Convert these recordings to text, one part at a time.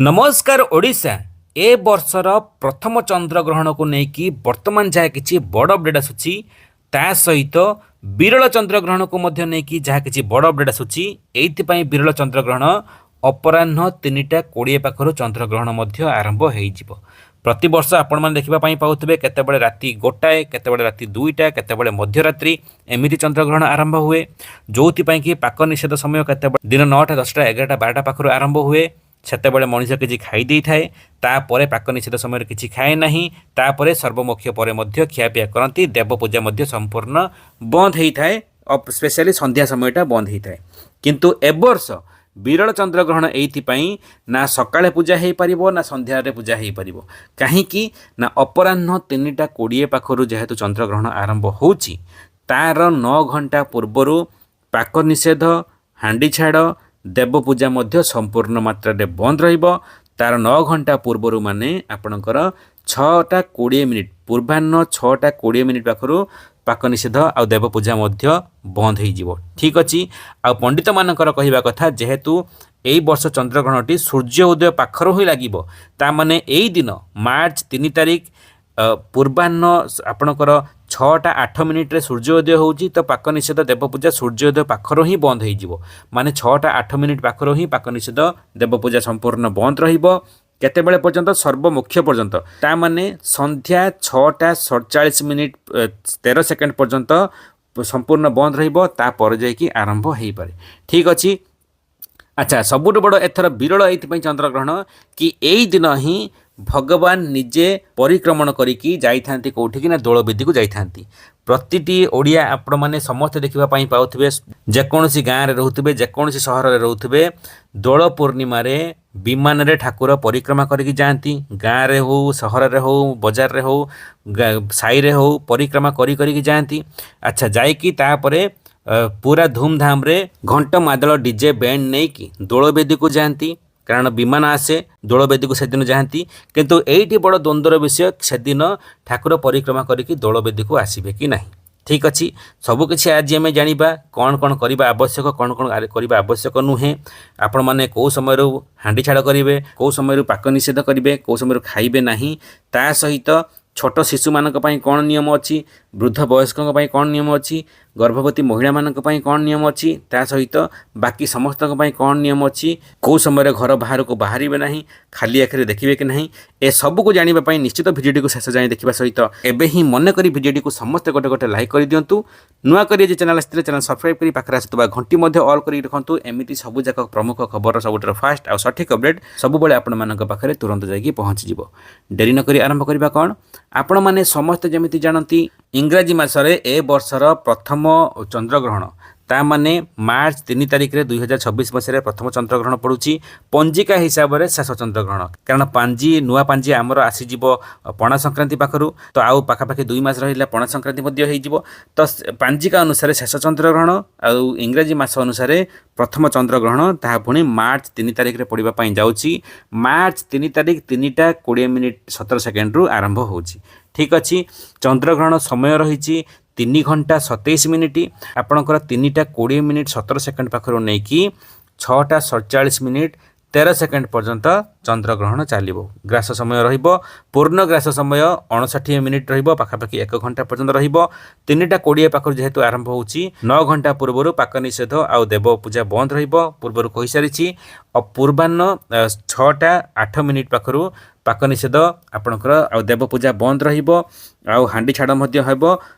ନମସ୍କାର ଓଡ଼ିଶା। ଏ ବର୍ଷର ପ୍ରଥମ ଚନ୍ଦ୍ରଗ୍ରହଣକୁ ନେଇକି ବର୍ତ୍ତମାନ ଯାହା କିଛି ବଡ଼ ଅପଡ଼େଟ୍ ଆସୁଛି, ତା ସହିତ ବିରଳ ଚନ୍ଦ୍ରଗ୍ରହଣକୁ ମଧ୍ୟ ନେଇକି ଯାହା କିଛି ବଡ଼ ଅପଡ଼େଟ୍ ଆସୁଛି। ଏଇଥିପାଇଁ ବିରଳ ଚନ୍ଦ୍ରଗ୍ରହଣ ଅପରାହ୍ନ 3ଟା 20 ପାଖରୁ ଚନ୍ଦ୍ରଗ୍ରହଣ ମଧ୍ୟ ଆରମ୍ଭ ହେଇଯିବ। ପ୍ରତିବର୍ଷ ଆପଣମାନେ ଦେଖିବା ପାଇଁ ପାଉଥିବେ, କେତେବେଳେ ରାତି 1, କେତେବେଳେ ରାତି 2ଟା, କେତେବେଳେ ମଧ୍ୟରାତ୍ରି, ଏମିତି ଚନ୍ଦ୍ରଗ୍ରହଣ ଆରମ୍ଭ ହୁଏ। ଯେଉଁଥିପାଇଁ କି ପାକ ନିଷେଧ ସମୟ କେତେବେଳେ ଦିନ 9ଟା, 10ଟା, 11ଟା, 12ଟା ପାଖରୁ ଆରମ୍ଭ ହୁଏ। ସେତେବେଳେ ମଣିଷ କିଛି ଖାଇ ଦେଇଥାଏ, ତାପରେ ପାକ ନିଷେଧ ସମୟରେ କିଛି ଖାଏ ନାହିଁ। ତାପରେ ସର୍ବମୋକ୍ଷ ପରେ ମଧ୍ୟ ଖିଆପିଆ କରନ୍ତି। ଦେବ ପୂଜା ମଧ୍ୟ ସମ୍ପୂର୍ଣ୍ଣ ବନ୍ଦ ହେଇଥାଏ, ସ୍ପେଶାଲି ସନ୍ଧ୍ୟା ସମୟଟା ବନ୍ଦ ହେଇଥାଏ। କିନ୍ତୁ ଏବର୍ଷ ବିରଳ ଚନ୍ଦ୍ରଗ୍ରହଣ ଏଇଥିପାଇଁ ନା ସକାଳେ ପୂଜା ହେଇପାରିବ, ନା ସନ୍ଧ୍ୟାରେ ପୂଜା ହେଇପାରିବ। କାହିଁକି ନା ଅପରାହ୍ନ 3ଟା 20 ପାଖରୁ ଯେହେତୁ ଚନ୍ଦ୍ରଗ୍ରହଣ ଆରମ୍ଭ ହେଉଛି, ତାର 9 ଘଣ୍ଟା ପୂର୍ବରୁ ପାକ ନିଷେଧ, ହାଣ୍ଡି ଛାଡ଼, ଦେବ ପୂଜା ମଧ୍ୟ ସମ୍ପୂର୍ଣ୍ଣ ମାତ୍ରାରେ ବନ୍ଦ ରହିବ। ତାର 9 ଘଣ୍ଟା ପୂର୍ବରୁ, ମାନେ ଆପଣଙ୍କର 6ଟା 20 ମିନିଟ୍, ପୂର୍ବାହ୍ନ 6ଟା 20 ମିନିଟ୍ ପାଖରୁ ପାକ ନିଷେଧ ଆଉ ଦେବ ପୂଜା ମଧ୍ୟ ବନ୍ଦ ହେଇଯିବ। ଠିକ୍ ଅଛି। ଆଉ ପଣ୍ଡିତମାନଙ୍କର କହିବା କଥା, ଯେହେତୁ ଏଇ ବର୍ଷ ଚନ୍ଦ୍ରଗ୍ରହଣଟି ସୂର୍ଯ୍ୟ ଉଦୟ ପାଖରୁ ହିଁ ଲାଗିବ, ତା ମାନେ ଏଇ ଦିନ ମାର୍ଚ୍ଚ 3 ତାରିଖ ପୂର୍ବାହ୍ନ ଆପଣଙ୍କର 6ଟା 8 ମିନିଟ୍ରେ ସୂର୍ଯ୍ୟ ଉଦୟ ହେଉଛି, ତ ପାକ ନିଷେଧ, ଦେବପୂଜା ସୂର୍ଯ୍ୟ ଉଦୟ ପାଖରୁ ହିଁ ବନ୍ଦ ହେଇଯିବ। ମାନେ 6ଟା 8 ମିନିଟ୍ ପାଖରୁ ହିଁ ପାକ ନିଷେଧ, ଦେବପୂଜା ସମ୍ପୂର୍ଣ୍ଣ ବନ୍ଦ ରହିବ। କେତେବେଳେ ପର୍ଯ୍ୟନ୍ତ? ସର୍ବମୋକ୍ଷ ପର୍ଯ୍ୟନ୍ତ। ତା ମାନେ ସନ୍ଧ୍ୟା 6ଟା 47 ମିନିଟ୍ 13 ସେକେଣ୍ଡ ପର୍ଯ୍ୟନ୍ତ ସମ୍ପୂର୍ଣ୍ଣ ବନ୍ଦ ରହିବ। ତାପରେ ଯାଇକି ଆରମ୍ଭ ହେଇପାରେ। ଠିକ୍ ଅଛି। ଆଚ୍ଛା, ସବୁଠୁ ବଡ଼ ଏଥର ବିରଳ ଏଇଥିପାଇଁ ଚନ୍ଦ୍ରଗ୍ରହଣ କି ଏଇ ଦିନ ହିଁ ଭଗବାନ ନିଜେ ପରିକ୍ରମଣ କରିକି ଯାଇଥାନ୍ତି। କେଉଁଠିକି ନା ଦୋଳବେଦୀକୁ ଯାଇଥାନ୍ତି। ପ୍ରତିଟି ଓଡ଼ିଆ ଆପଣମାନେ ସମସ୍ତେ ଦେଖିବା ପାଇଁ ପାଉଥିବେ, ଯେକୌଣସି ଗାଁରେ ରହୁଥିବେ, ଯେକୌଣସି ସହରରେ ରହୁଥିବେ, ଦୋଳ ପୂର୍ଣ୍ଣିମାରେ ବିମାନରେ ଠାକୁର ପରିକ୍ରମା କରିକି ଯାଆନ୍ତି। ଗାଁରେ ହଉ, ସହରରେ ହଉ, ବଜାରରେ ହଉ, ସାହିରେ ହଉ, ପରିକ୍ରମା କରି କରିକି ଯାଆନ୍ତି। ଆଚ୍ଛା, ଯାଇକି ତାପରେ ପୁରା ଧୁମଧାମରେ ଘଣ୍ଟ, ମାଦଳ, ଡିଜେ, ବ୍ୟାଣ୍ଡ ନେଇକି ଦୋଳବେଦୀକୁ ଯାଆନ୍ତି। କାରଣ ବିମାନ ଆସେ, ଦୋଳବେଦୀକୁ ସେଦିନ ଯାଆନ୍ତି। କିନ୍ତୁ ଏଇଠି ବଡ଼ ଦ୍ୱନ୍ଦ୍ୱର ବିଷୟ, ସେଦିନ ଠାକୁର ପରିକ୍ରମା କରିକି ଦୋଳବେଦୀକୁ ଆସିବେ କି ନାହିଁ? ଠିକ୍ ଅଛି, ସବୁକିଛି ଆଜି ଆମେ ଜାଣିବା। କ'ଣ କ'ଣ କରିବା ଆବଶ୍ୟକ, କ'ଣ କ'ଣ କରିବା ଆବଶ୍ୟକ ନୁହେଁ, ଆପଣମାନେ କେଉଁ ସମୟରୁ ହାଣ୍ଡି ଛାଡ଼ କରିବେ, କେଉଁ ସମୟରୁ ପାକ ନିଷେଧ କରିବେ, କେଉଁ ସମୟରୁ ଖାଇବେ ନାହିଁ, ତା ସହିତ ଛୋଟ ଶିଶୁମାନଙ୍କ ପାଇଁ କ'ଣ ନିୟମ ଅଛି, ବୃଦ୍ଧ ବୟସ୍କଙ୍କ ପାଇଁ କ'ଣ ନିୟମ ଅଛି, ଗର୍ଭବତୀ ମହିଳାମାନଙ୍କ ପାଇଁ କ'ଣ ନିୟମ ଅଛି, ତା ସହିତ ବାକି ସମସ୍ତଙ୍କ ପାଇଁ କ'ଣ ନିୟମ ଅଛି, କେଉଁ ସମୟରେ ଘର ବାହାରକୁ ବାହାରିବେ ନାହିଁ, ଖାଲି ଆଖିରେ ଦେଖିବେ କି ନାହିଁ, ଏସବୁକୁ ଜାଣିବା ପାଇଁ ନିଶ୍ଚିତ ଭିଡ଼ିଓଟିକୁ ଶେଷ ଯାଏଁ ଦେଖିବା ସହିତ ଏବେ ହିଁ ମନେ କରି ଭିଡ଼ିଓଟିକୁ ସମସ୍ତେ ଗୋଟେ ଗୋଟେ ଲାଇକ୍ କରିଦିଅନ୍ତୁ। ନୂଆ କରି ଆଜି ଚ୍ୟାନେଲ୍ ଆସିଥିଲେ ଚ୍ୟାନେଲ୍ ସବସ୍କ୍ରାଇବ୍ କରି ପାଖରେ ଆସୁଥିବା ଘଣ୍ଟି ମଧ୍ୟ ଅଲ୍ କରିକି ରଖନ୍ତୁ। ଏମିତି ସବୁଯାକ ପ୍ରମୁଖ ଖବରର ସବୁଠାରୁ ଫାଷ୍ଟ ଆଉ ସଠିକ୍ ଅପଡ଼େଟ୍ ସବୁବେଳେ ଆପଣମାନଙ୍କ ପାଖରେ ତୁରନ୍ତ ଯାଇକି ପହଞ୍ଚିଯିବ। ଡେରି ନକରି ଆରମ୍ଭ କରିବା। କ'ଣ ଆପଣମାନେ ସମସ୍ତେ ଯେମିତି ଜାଣନ୍ତି, ଇଂରାଜୀ ମାସରେ ଏ ବର୍ଷର ପ୍ରଥମ ଚନ୍ଦ୍ରଗ୍ରହଣ, ତା ମାନେ ମାର୍ଚ୍ଚ 3 ତାରିଖରେ 2026 ମସିହାରେ ପ୍ରଥମ ଚନ୍ଦ୍ରଗ୍ରହଣ ପଡ଼ୁଛି। ପଞ୍ଜିକା ହିସାବରେ ଶେଷ ଚନ୍ଦ୍ରଗ୍ରହଣ, କାରଣ ପାଞ୍ଜି, ନୂଆ ପାଞ୍ଜି ଆମର ଆସିଯିବ ପଣା ସଂକ୍ରାନ୍ତି ପାଖରୁ। ତ ଆଉ ପାଖାପାଖି 2 ମାସ ରହିଲା, ପଣା ସଂକ୍ରାନ୍ତି ମଧ୍ୟ ହେଇଯିବ। ତ ପାଞ୍ଜିକା ଅନୁସାରେ ଶେଷ ଚନ୍ଦ୍ରଗ୍ରହଣ ଆଉ ଇଂରାଜୀ ମାସ ଅନୁସାରେ ପ୍ରଥମ ଚନ୍ଦ୍ରଗ୍ରହଣ, ତାହା ପୁଣି ମାର୍ଚ୍ଚ 3 ତାରିଖରେ ପଡ଼ିବା ପାଇଁ ଯାଉଛି। ମାର୍ଚ୍ଚ 3 ତାରିଖ 3ଟା 20 ମିନିଟ୍ 17 ସେକେଣ୍ଡରୁ ଆରମ୍ଭ ହେଉଛି। ଠିକ୍ ଅଛି। ଚନ୍ଦ୍ରଗ୍ରହଣ ସମୟ ରହିଛି 3 ଘଣ୍ଟା 27 ମିନିଟ୍। ଆପଣଙ୍କର 3ଟା 20 ମିନିଟ୍ 17 ସେକେଣ୍ଡ ପାଖରୁ ନେଇକି 6ଟା 47 ମିନିଟ୍ 13 ସେକେଣ୍ଡ ପର୍ଯ୍ୟନ୍ତ ଚନ୍ଦ୍ରଗ୍ରହଣ ଚାଲିବ। ଗ୍ରାସ ସମୟ ରହିବ, ପୂର୍ଣ୍ଣ ଗ୍ରାସ ସମୟ 59 ମିନିଟ୍ ରହିବ, ପାଖାପାଖି 1 ଘଣ୍ଟା ପର୍ଯ୍ୟନ୍ତ ରହିବ। 3ଟା 20 ପାଖରୁ ଯେହେତୁ ଆରମ୍ଭ ହେଉଛି, 9 ଘଣ୍ଟା ପୂର୍ବରୁ ପାକ ନିଷେଧ ଆଉ ଦେବ ପୂଜା ବନ୍ଦ ରହିବ, ପୂର୍ବରୁ କହିସାରିଛି। ଆଉ ପୂର୍ବାହ୍ନ 6ଟା 8 ମିନିଟ୍ ପାଖରୁ ପାକ ନିଷେଧ ଆପଣଙ୍କର ଆଉ ଦେବ ପୂଜା ବନ୍ଦ ରହିବ ଆଉ ହାଣ୍ଡି ଛାଡ଼ ମଧ୍ୟ ହେବ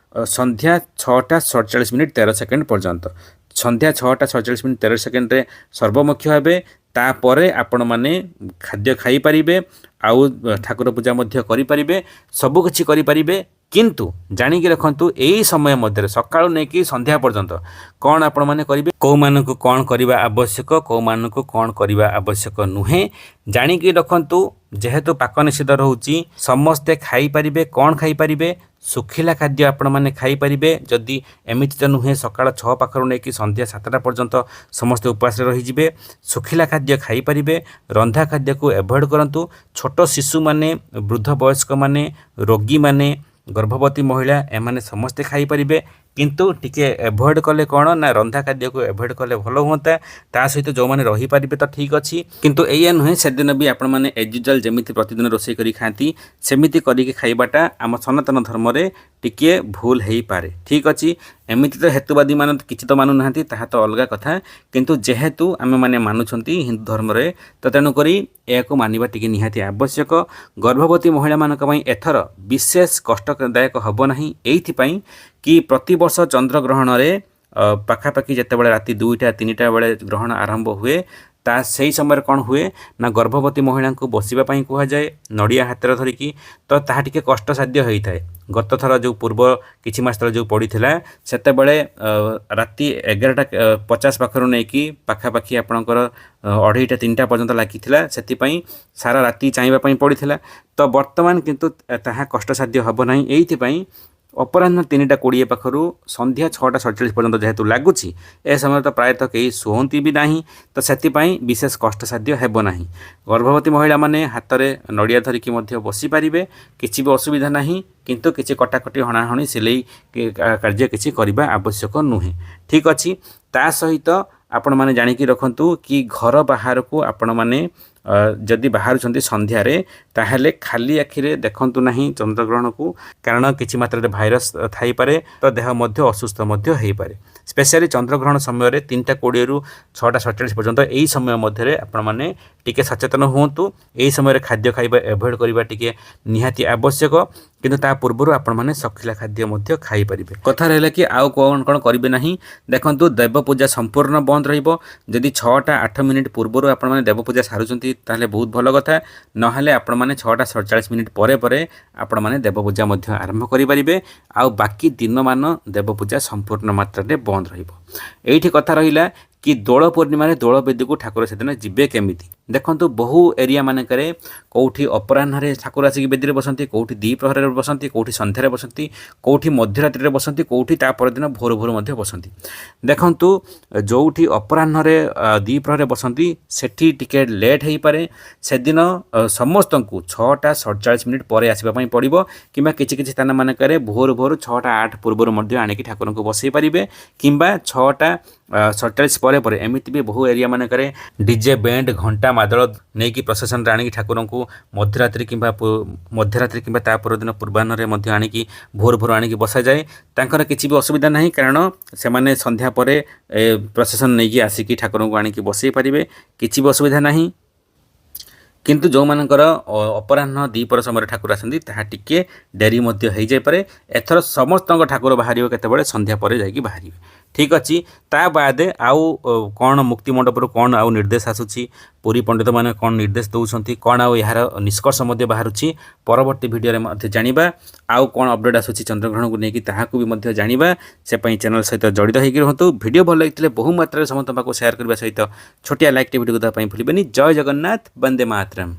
ସନ୍ଧ୍ୟା 6ଟା 47 ମିନିଟ୍ 13 ସେକେଣ୍ଡ ପର୍ଯ୍ୟନ୍ତ। ସନ୍ଧ୍ୟା 6ଟା 47 ମିନିଟ୍ 13 ସେକେଣ୍ଡରେ ସର୍ବମୋକ୍ଷ ହେବେ। ତାପରେ ଆପଣମାନେ ଖାଦ୍ୟ ଖାଇପାରିବେ ଆଉ ଠାକୁର ପୂଜା ମଧ୍ୟ କରିପାରିବେ, ସବୁକିଛି କରିପାରିବେ। କିନ୍ତୁ ଜାଣିକି ରଖନ୍ତୁ, ଏଇ ସମୟ ମଧ୍ୟରେ ସକାଳୁ ନେଇକି ସନ୍ଧ୍ୟା ପର୍ଯ୍ୟନ୍ତ କ'ଣ ଆପଣମାନେ କରିବେ, କେଉଁମାନଙ୍କୁ କ'ଣ କରିବା ଆବଶ୍ୟକ, କେଉଁମାନଙ୍କୁ କ'ଣ କରିବା ଆବଶ୍ୟକ ନୁହେଁ, ଜାଣିକି ରଖନ୍ତୁ। ଯେହେତୁ ପାକ ନିଷେଧ ରହୁଛି, ସମସ୍ତେ ଖାଇପାରିବେ। କ'ଣ ଖାଇପାରିବେ? ଶୁଖିଲା ଖାଦ୍ୟ ଆପଣମାନେ ଖାଇପାରିବେ। ଯଦି ଏମିତି ତ ନୁହେଁ ସକାଳ 6 ପାଖରୁ ନେଇକି ସନ୍ଧ୍ୟା 7ଟା ପର୍ଯ୍ୟନ୍ତ ସମସ୍ତେ ଉପାସରେ ରହିଯିବେ। ଶୁଖିଲା ଖାଦ୍ୟ ଖାଇପାରିବେ, ରନ୍ଧା ଖାଦ୍ୟକୁ ଆଭଏଡ଼ କରନ୍ତୁ। ଛୋଟ ଶିଶୁମାନେ, ବୃଦ୍ଧ ବୟସ୍କମାନେ, ରୋଗୀମାନେ, ଗର୍ଭବତୀ ମହିଳା, ଏମାନେ ସମସ୍ତେ ଖାଇପାରିବେ। କିନ୍ତୁ ଟିକେ ଏଭଏଡ଼ କଲେ କ'ଣ ନା ରନ୍ଧା ଖାଦ୍ୟକୁ ଏଭଏଡ଼ କଲେ ଭଲ ହୁଅନ୍ତା। ତା ସହିତ ଯେଉଁମାନେ ରହିପାରିବେ ତ ଠିକ୍ ଅଛି, କିନ୍ତୁ ଏଇଆ ନୁହେଁ, ସେଦିନ ବି ଆପଣମାନେ ଏଜ୍ ୟୁଜୁଆଲ୍ ଯେମିତି ପ୍ରତିଦିନ ରୋଷେଇ କରି ଖାଆନ୍ତି ସେମିତି କରିକି ଖାଇବାଟା ଆମ ସନାତନ ଧର୍ମରେ ଟିକିଏ ଭୁଲ ହେଇପାରେ। ଠିକ୍ ଅଛି, ଏମିତି ତ ହେତୁବାଦୀ ମାନେ କିଛି ତ ମାନୁନାହାନ୍ତି, ତାହା ତ ଅଲଗା କଥା, କିନ୍ତୁ ଯେହେତୁ ଆମେମାନେ ମାନୁଛନ୍ତି ହିନ୍ଦୁ ଧର୍ମରେ, ତ ତେଣୁକରି ଏହାକୁ ମାନିବା ଟିକେ ନିହାତି ଆବଶ୍ୟକ। ଗର୍ଭବତୀ ମହିଳାମାନଙ୍କ ପାଇଁ ଏଥର ବିଶେଷ କଷ୍ଟଦାୟକ ହେବ ନାହିଁ, ଏଇଥିପାଇଁ କି ପ୍ରତିବର୍ଷ ଚନ୍ଦ୍ରଗ୍ରହଣରେ ପାଖାପାଖି ଯେତେବେଳେ ରାତି 2ଟା 3ଟା ବେଳେ ଗ୍ରହଣ ଆରମ୍ଭ ହୁଏ, ତା ସେଇ ସମୟରେ କ'ଣ ହୁଏ ନା ଗର୍ଭବତୀ ମହିଳାଙ୍କୁ ବସିବା ପାଇଁ କୁହାଯାଏ ନଡ଼ିଆ ହାତରେ ଧରିକି, ତ ତାହା ଟିକେ କଷ୍ଟସାଧ୍ୟ ହୋଇଥାଏ। ଗତଥର ଯେଉଁ ପୂର୍ବ କିଛି ମାସ ତଳେ ଯେଉଁ ପଡ଼ିଥିଲା, ସେତେବେଳେ ରାତି 11:50 ପାଖରୁ ନେଇକି ପାଖାପାଖି ଆପଣଙ୍କର 2:30 3ଟା ପର୍ଯ୍ୟନ୍ତ ଲାଗିଥିଲା, ସେଥିପାଇଁ ସାରା ରାତି ଚାହିଁବା ପାଇଁ ପଡ଼ିଥିଲା। ତ ବର୍ତ୍ତମାନ କିନ୍ତୁ ତାହା କଷ୍ଟସାଧ୍ୟ ହେବ ନାହିଁ, ଏଇଥିପାଇଁ ଅପରାହ୍ନ 3:20 ପାଖରୁ ସନ୍ଧ୍ୟା 6:47 ପର୍ଯ୍ୟନ୍ତ ଯେହେତୁ ଲାଗୁଛି, ଏ ସମୟରେ ତ ପ୍ରାୟତଃ କେହି ଶୁଅନ୍ତି ବି ନାହିଁ, ତ ସେଥିପାଇଁ ବିଶେଷ କଷ୍ଟସାଧ୍ୟ ହେବ ନାହିଁ। ଗର୍ଭବତୀ ମହିଳାମାନେ ହାତରେ ନଡ଼ିଆ ଧରିକି ମଧ୍ୟ ବସିପାରିବେ, କିଛି ବି ଅସୁବିଧା ନାହିଁ, କିନ୍ତୁ କିଛି କଟାକଟି, ହଣାହଣି, ସିଲେଇ କାର୍ଯ୍ୟ କିଛି କରିବା ଆବଶ୍ୟକ ନୁହେଁ। ଠିକ୍ ଅଛି, ତା ସହିତ ଆପଣମାନେ ଜାଣିକି ରଖନ୍ତୁ କି ଘର ବାହାରକୁ ଆପଣମାନେ ଯଦି ବାହାରୁଛନ୍ତି ସନ୍ଧ୍ୟାରେ, ତାହେଲେ ଖାଲି ଆଖିରେ ଦେଖନ୍ତୁ ନାହିଁ ଚନ୍ଦ୍ରଗ୍ରହଣକୁ, କାରଣ କିଛି ମାତ୍ରାରେ ଭାଇରସ୍ ଥାଇପାରେ, ତ ଦେହ ମଧ୍ୟ ଅସୁସ୍ଥ ମଧ୍ୟ ହେଇପାରେ। ସ୍ପେଶିଆଲି ଚନ୍ଦ୍ରଗ୍ରହଣ ସମୟରେ 3:20ରୁ 6:47 ପର୍ଯ୍ୟନ୍ତ ଏହି ସମୟ ମଧ୍ୟରେ ଆପଣମାନେ ଟିକେ ସଚେତନ ହୁଅନ୍ତୁ। ଏହି ସମୟରେ ଖାଦ୍ୟ ଖାଇବା ଏଭଏଡ଼ କରିବା ଟିକେ ନିହାତି ଆବଶ୍ୟକ, କିନ୍ତୁ ତା ପୂର୍ବରୁ ଆପଣମାନେ ଶୁଖିଲା ଖାଦ୍ୟ ମଧ୍ୟ ଖାଇପାରିବେ। କଥା ରହିଲା କି ଆଉ କ'ଣ କ'ଣ କରିବେ ନାହିଁ। ଦେଖନ୍ତୁ, ଦେବ ପୂଜା ସମ୍ପୂର୍ଣ୍ଣ ବନ୍ଦ ରହିବ। ଯଦି 6ଟା 8 ମିନିଟ୍ ପୂର୍ବରୁ ଆପଣମାନେ ଦେବ ପୂଜା ସାରୁଛନ୍ତି ତାହେଲେ ବହୁତ ଭଲ କଥା, ନହେଲେ ଆପଣମାନେ 6ଟା 47 ମିନିଟ୍ ପରେ ପରେ ଆପଣମାନେ ଦେବ ପୂଜା ମଧ୍ୟ ଆରମ୍ଭ କରିପାରିବେ। ଆଉ ବାକି ଦିନମାନ ଦେବ ପୂଜା ସମ୍ପୂର୍ଣ୍ଣ ମାତ୍ରାରେ ବନ୍ଦ ରହିବ। ଏଇଠି କଥା ରହିଲା କି ଦୋଳ ପୂର୍ଣ୍ଣିମାରେ ଦୋଳ ବେଦୀକୁ ଠାକୁର ସେଦିନ ଯିବେ କେମିତି? ଦେଖନ୍ତୁ, ବହୁ ଏରିଆ ମାନଙ୍କରେ କେଉଁଠି ଅପରାହ୍ନରେ ଠାକୁର ଆସିକି ବେଦୀରେ ବସନ୍ତି, କେଉଁଠି ଦ୍ୱିପ୍ରହରରେ ବସନ୍ତି, କେଉଁଠି ସନ୍ଧ୍ୟାରେ ବସନ୍ତି, କେଉଁଠି ମଧ୍ୟରାତ୍ରିରେ ବସନ୍ତି, କେଉଁଠି ତା ପରଦିନ ଭୋରୁ ଭୋରୁ ମଧ୍ୟ ବସନ୍ତି। ଦେଖନ୍ତୁ, ଯେଉଁଠି ଅପରାହ୍ନରେ ଦ୍ୱିପ୍ରହରରେ ବସନ୍ତି ସେଠି ଟିକେ ଲେଟ୍ ହେଇପାରେ। ସେଦିନ ସମସ୍ତଙ୍କୁ 6ଟା 47 ମିନିଟ୍ ପରେ ଆସିବା ପାଇଁ ପଡ଼ିବ, କିମ୍ବା କିଛି କିଛି ସ୍ଥାନ ମାନଙ୍କରେ ଭୋରୁ ଭୋରୁ 6ଟା 8 ପୂର୍ବରୁ ମଧ୍ୟ ଆଣିକି ଠାକୁରଙ୍କୁ ବସେଇ ପାରିବେ, କିମ୍ବା 6ଟା 47 ପରେ ପରେ। ଏମିତି ବି ବହୁ ଏରିଆ ମାନଙ୍କରେ ଡିଜେ, ବ୍ୟାଣ୍ଡ, ଘଣ୍ଟା, ମାଦଳ ନେଇକି ପ୍ରସେସନରେ ଆଣିକି ଠାକୁରଙ୍କୁ ମଧ୍ୟରାତ୍ରି କିମ୍ବା ତା ପରଦିନ ପୂର୍ବାହ୍ନରେ ମଧ୍ୟ ଆଣିକି ଭୋରୁ ଭୋରୁ ଆଣିକି ବସାଯାଏ। ତାଙ୍କର କିଛି ବି ଅସୁବିଧା ନାହିଁ, କାରଣ ସେମାନେ ସନ୍ଧ୍ୟା ପରେ ପ୍ରସେସନ୍ ନେଇକି ଆସିକି ଠାକୁରଙ୍କୁ ଆଣିକି ବସେଇ ପାରିବେ, କିଛି ବି ଅସୁବିଧା ନାହିଁ। କିନ୍ତୁ ଯେଉଁମାନଙ୍କର ଅପରାହ୍ନ ଦ୍ୱିପହର ସମୟରେ ଠାକୁର ଆସନ୍ତି, ତାହା ଟିକିଏ ଡେରି ମଧ୍ୟ ହେଇଯାଇପାରେ। ଏଥର ସମସ୍ତଙ୍କ ଠାକୁର ବାହାରିବ କେତେବେଳେ? ସନ୍ଧ୍ୟା ପରେ ଯାଇକି ବାହାରିବେ। ଠିକ୍ ଅଛି, ତା ବାଦେ ଆଉ କ'ଣ ମୁକ୍ତି ମଣ୍ଡପରୁ କ'ଣ ଆଉ ନିର୍ଦ୍ଦେଶ ଆସୁଛି, ପୁରୀ ପଣ୍ଡିତମାନେ କ'ଣ ନିର୍ଦ୍ଦେଶ ଦେଉଛନ୍ତି, କ'ଣ ଆଉ ଏହାର ନିଷ୍କର୍ଷ ମଧ୍ୟ ବାହାରୁଛି, ପରବର୍ତ୍ତୀ ଭିଡ଼ିଓରେ ମଧ୍ୟ ଜାଣିବା। ଆଉ କ'ଣ ଅପଡ଼େଟ୍ ଆସୁଛି ଚନ୍ଦ୍ରଗ୍ରହଣକୁ ନେଇକି, ତାହାକୁ ବି ମଧ୍ୟ ଜାଣିବା। ସେ ପାଇଁ ଚ୍ୟାନେଲ୍ ସହିତ ଜଡ଼ିତ ହେଇକି ରୁହନ୍ତୁ। ଭିଡ଼ିଓ ଭଲ ଲାଗିଥିଲେ ବହୁ ମାତ୍ରାରେ ସମସ୍ତଙ୍କ ପାଖକୁ ସେୟାର କରିବା ସହିତ ଛୋଟିଆ ଲାଇକ୍ଟେ ଭିଡ଼ିଓକୁ ଦେବା ପାଇଁ ଭୁଲିବେନି। ଜୟ ଜଗନ୍ନାଥ, ବନ୍ଦେ ମାତରମ୍।